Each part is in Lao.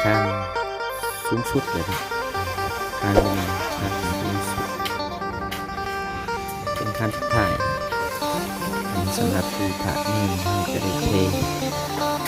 ຂັ້ນສູງສຸດເລີຍເນາະ ຂັ້ນ ຂັ້ນສູງສຸດ ເປັນຂັ້ນສຸດທ້າຍ ສຳລັບທີ່ພະເນີນເຮົາຈະໄດ້ເທ.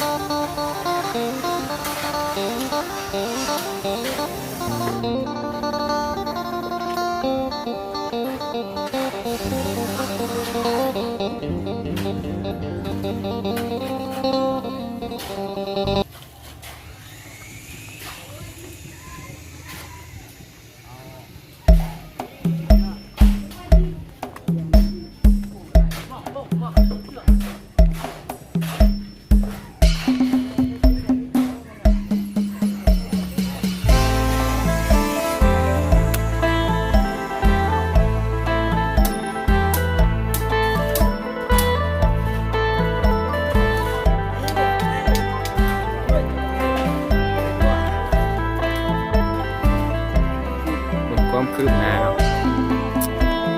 ເບິ່ງຄວາມຄືບໜ້າເນາະ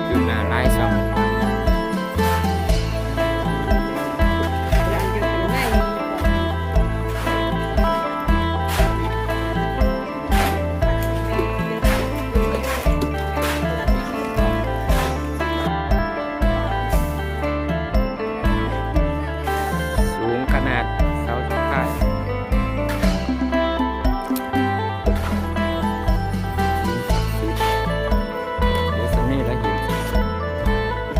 ຄືບໜ້າຫຼາຍຊ່ອງ. ສູງຂະໜາດເສົາສຸດທ້າຍ. ເດຊະເນລະຫີນ.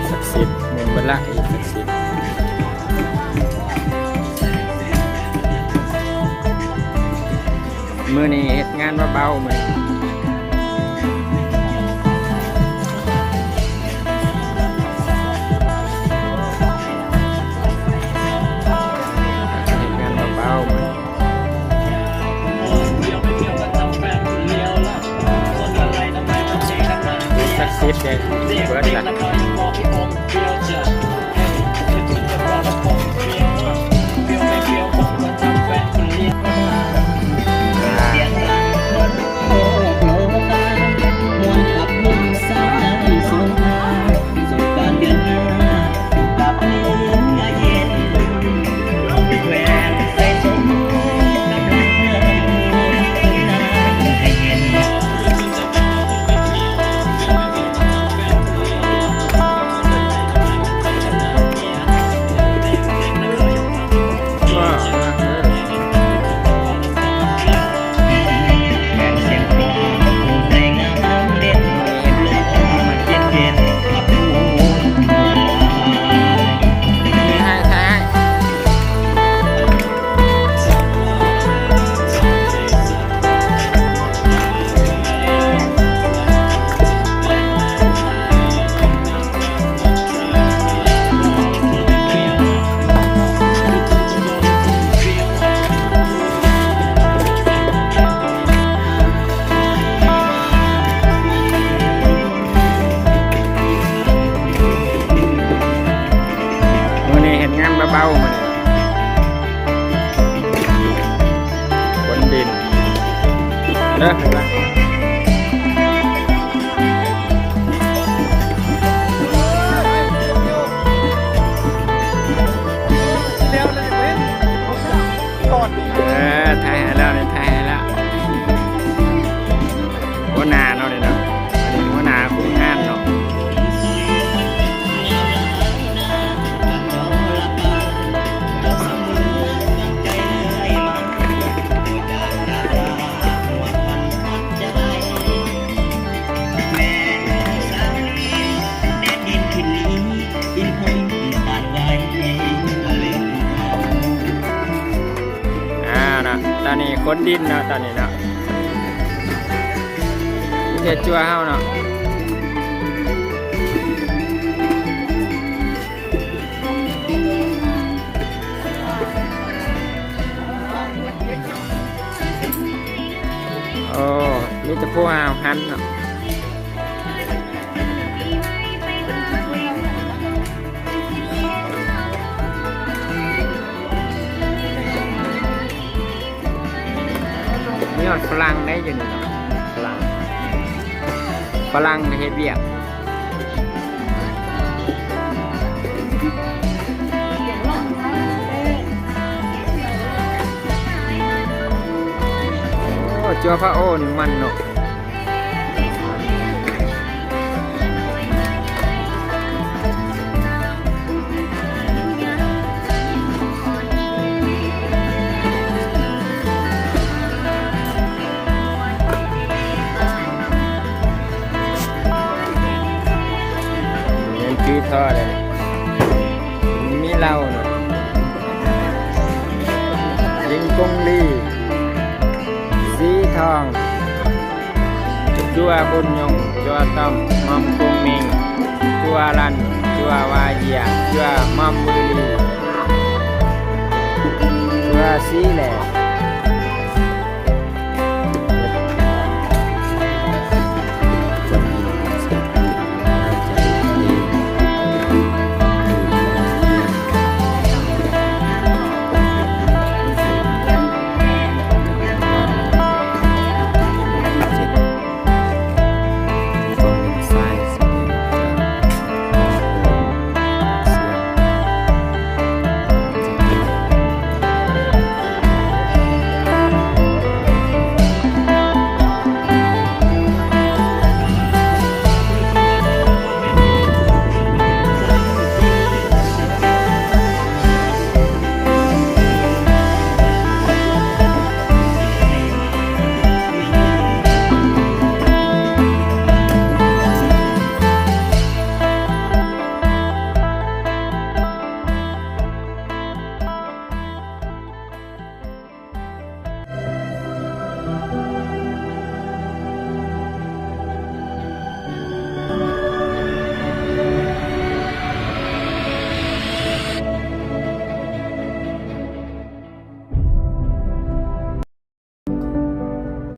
ສັກສິດ ໝູນເບິດລະ ສັກສິດ. ມື້ນີ້ເຮັດງານເບົາໆ ມື້ນີ້. ສັກສິດເດ້ ເບິດລະ. ມື້ນີ້ເຮັດງານເບົາໆ ມື້ນີ້ ຂົນດິນເດີ. ເອີ ຖ່າຍໃຫ້ແລ້ວນີ້ ຖ່າຍໃຫ້ແລ້ວ. ຫົວໜ້າເນາະນີ້ເນາະ ອັນນີ້ຫົວໜ້າຄຸມງານເນາະ. ອ້າວເນາະ ຕອນນີ້ຂົນດິນເນາະ ຕອນນີ້ເນາະ ປະເທດຈົວເຮົາເນາະ. ໂອ້ ມີແຕ່ພວກຫ້າວຫັນເນາະ. ມີຮອດຝຣັ່ງໄດ້ຢູ່ນີ້ເນາະ ຝຣັ່ງ ຝຣັ່ງກໍເຮັດວຽກ. ໂອ້ ຈົວພະໂອນີ້ມັນເນາະ. ຍັງຈື່ທໍ່ໄດ້ ມີເຫຼົ້າເນາະ ຍິງກົງລີ ສີທອງ ຈົວບຸນຍົງ ຈົວຕ້ອມ ໝ່ອມກົງເມັງ ຈົວລັນ ຈົວວາເຢຍ ຈົວໝ່ອມວືລີ ຈົວສີແຫຼ.